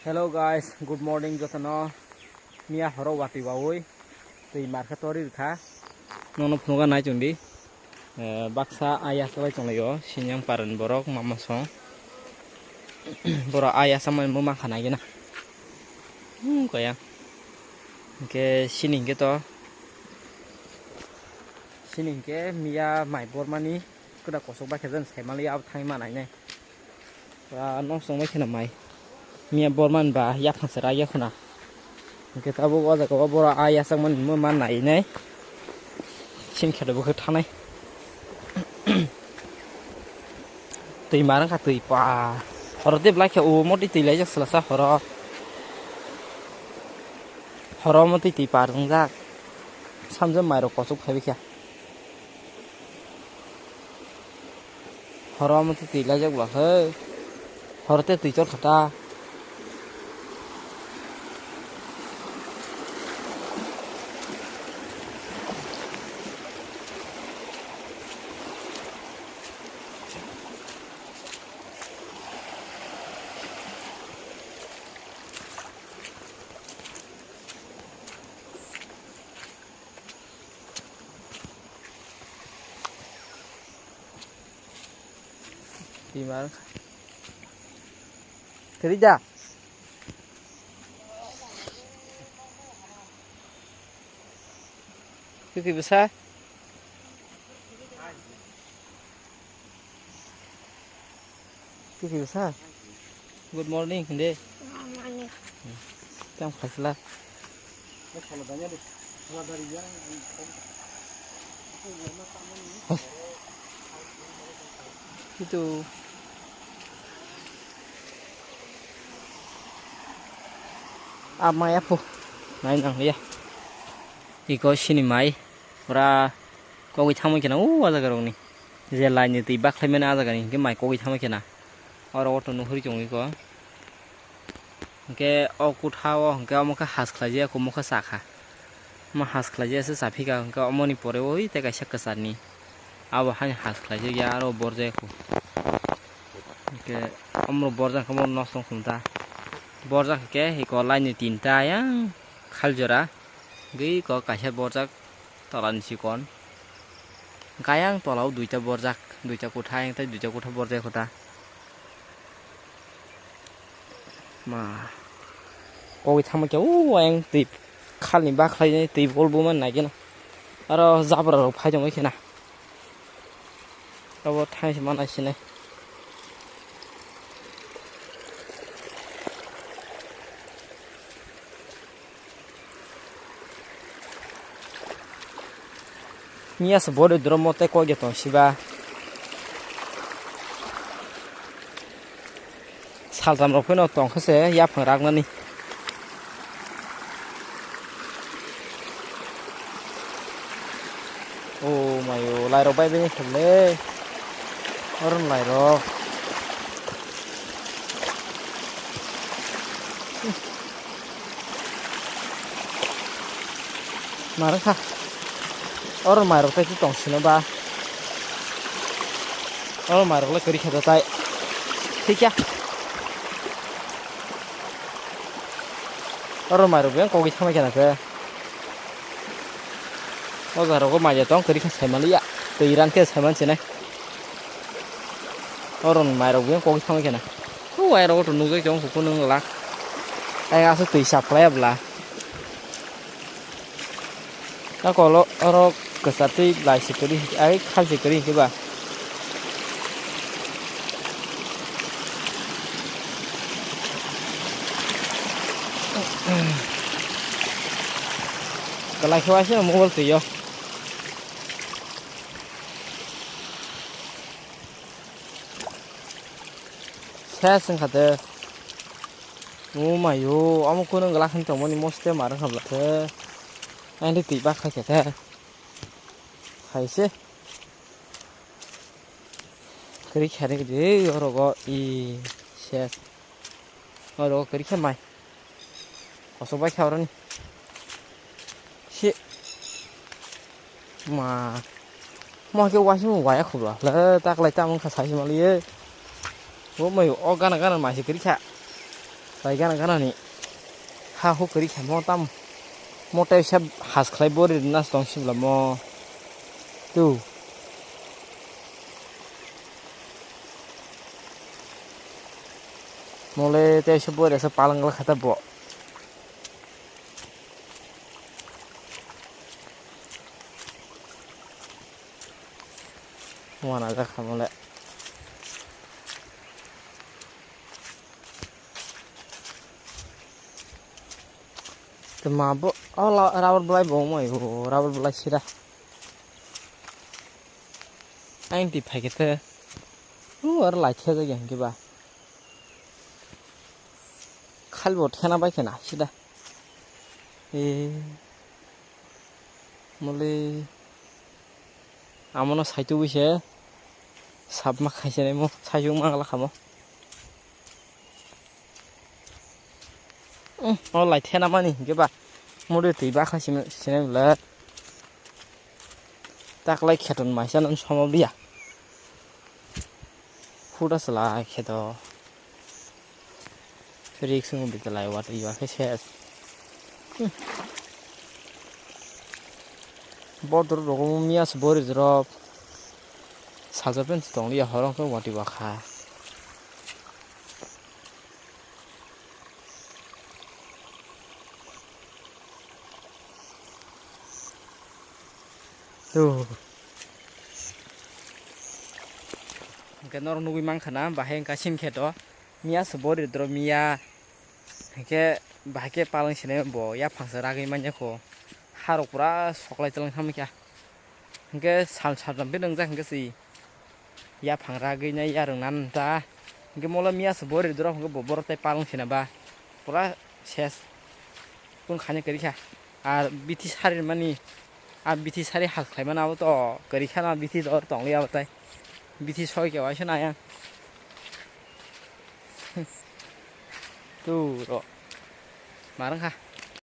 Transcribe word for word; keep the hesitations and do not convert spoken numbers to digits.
Hello guys, good morning jotono. Miya horo watwi wawi twi markhe tori rwkha. Nono phunukha nai chwng di. Eh, baksa ayas bai tonglaio, sinyang paran borok mama song. Borok ayas amai mo mankha nai gena. Hmm, koya. Hingke sini hingke to. Sini hingke miya mai bormani kwda kosok bai khe jan sai mali abo thangwi manai nai. Pura nok song bai kheno mai. Miya borman ba yaphang se rak ya khuna. Hingke tabuk o jaga o borok a yachakmani mo ma nai nai. Sini khe bo khe thanai. Twi ma rwngkha twi pa. Horo tei belai khe o motwi twi laijak sela sa horo. Horo motwi twi par wngjak. Samjak mairok kochok phaibai khe. Horo omo twi twi laijak bwla khe. Horo tei twi chor kha ta. Bimar. Kerja. Kiki bisa. Kiki bisa. Good morning, hindi. Morning. Tang khasla. Itu. Ah, mai aphu. Nai nang ya. Iko sini mai. Pura kogwi thangwi kheno, o, ah jaga rokni. Je line ni twi bakhwlaimani ah jaga ni, hwnkhe mai kogwi thangwi kheno. Oro auto nuhuri tongwi ko. Hwnkhe o kutha o hwnkhe omo khe has khlaijak, omo khe chakha. Omo has khlaijak se chaphika, hwnkhe omoni pore oi tei kaisa kwcharni. Abo haino has khlaijak ya, aro borjak ya kho. Hwnkhe omoro borjak khe omoro nosto wng kho ta. Borjak khe iko line ni tinta yang khaljora. Gwi ko kaisa borjak. Tola ni chikon. Hwnkhe ayang tola o duita borjak, duita kutha, ayang tei duita kutha borjak kho ta. Ma. Kogwi thangma khe, o, ayang twi khalni bakhlai twi bol buma nai gena. Aro jabra rok phai tongwi khena. Abo thai se mana sinai. Miya se body dromo tei kok ya tong siba. Saltam rok phano tong khe se yaphang raknani. O mayo, lairok bai bai thumle. Oron lairok. Marwkha. Oro mairok tei tong sino ba. Oro mairok le kwrwi khe tai. Thikya. Oro mairok beng kogwi thangma khe na khe. O jaga rogo maya tong kwrwi khe sai manliya. Twi ran khe sai man sinai. Oro mairok beng kogwi thangma khe na. Hwai rogo to nugwi tong kuku nung lak. Ai aswk twi sap khlai bwla. Nokolo oro kwchar twi lai se kwrwi, ai khal se kwrwi hwnkhe ba. Kwlai khe waisa mobile twi o. Ses wngkha de. O mayo, omo kunu glass ni tongmani moste mar wngkha bwla khe. Ani twi bak khai khe khe. Khaise. Kwrwi kha ri de orogo i ses. Orogo kwrwi kha mai. Kosok bai kha oroni. Si. Ma. Mo ke waising waya khubla. Le taklai tamung kha saisi maliye. O mai o gana gana mai se kwrwi kha. Bai gana gana ni ha hu kwrwi kha mo tam mo tei sa has khlai bori nas tong sibla mo tu mole tei sa bori sa palang la khata bo. Wana jak kha mole. Tma bo o la-, rubber belai bo wngmai o rubber belai sira. Ang twi phai khe te. U aro lai thya jak ya hwnkhe ba. Khal bo thena bai khe na sida. E. Mole. Amono saitu bise. Sap ma khaise mo. Saitu ma la khamo. Hmm, o lai thena mani hwnkhe ba. Mode twi bakha simi, sini bwle. Taklai kheton maisa nang somo biya. Huda sala kheto. Rik sung bi talai wat iwa khe ses. Hmm. Bodor rogo miya se bori drop. Sajor pen tong liya horong khe wati wakha. Tuh. Hwnkhe norok nugui mankha na, bahai wngkha sin khe to. Miya se bori dro miya. Hwnkhe bahai khe palang sinai bo yaphang se ragwi manya kho. Harok pura soklai tlang thang kha. Hwnkhe sal sajam bini wngjak hwnkhe si. Yaphang ragwi nai yarwng nan ta. Hwnkhe molo miya se bori drop hwnkhe bo borok tei palwng sina ba. Pura ses. Kung khani kwrwi kha. Ar bithi sari mani. A bithi sari hal khlai mani abo to kwrwi kha na bithi dor tong li abo tai. Bithi soi khe waisa naya. Tu ro. Marwng kha.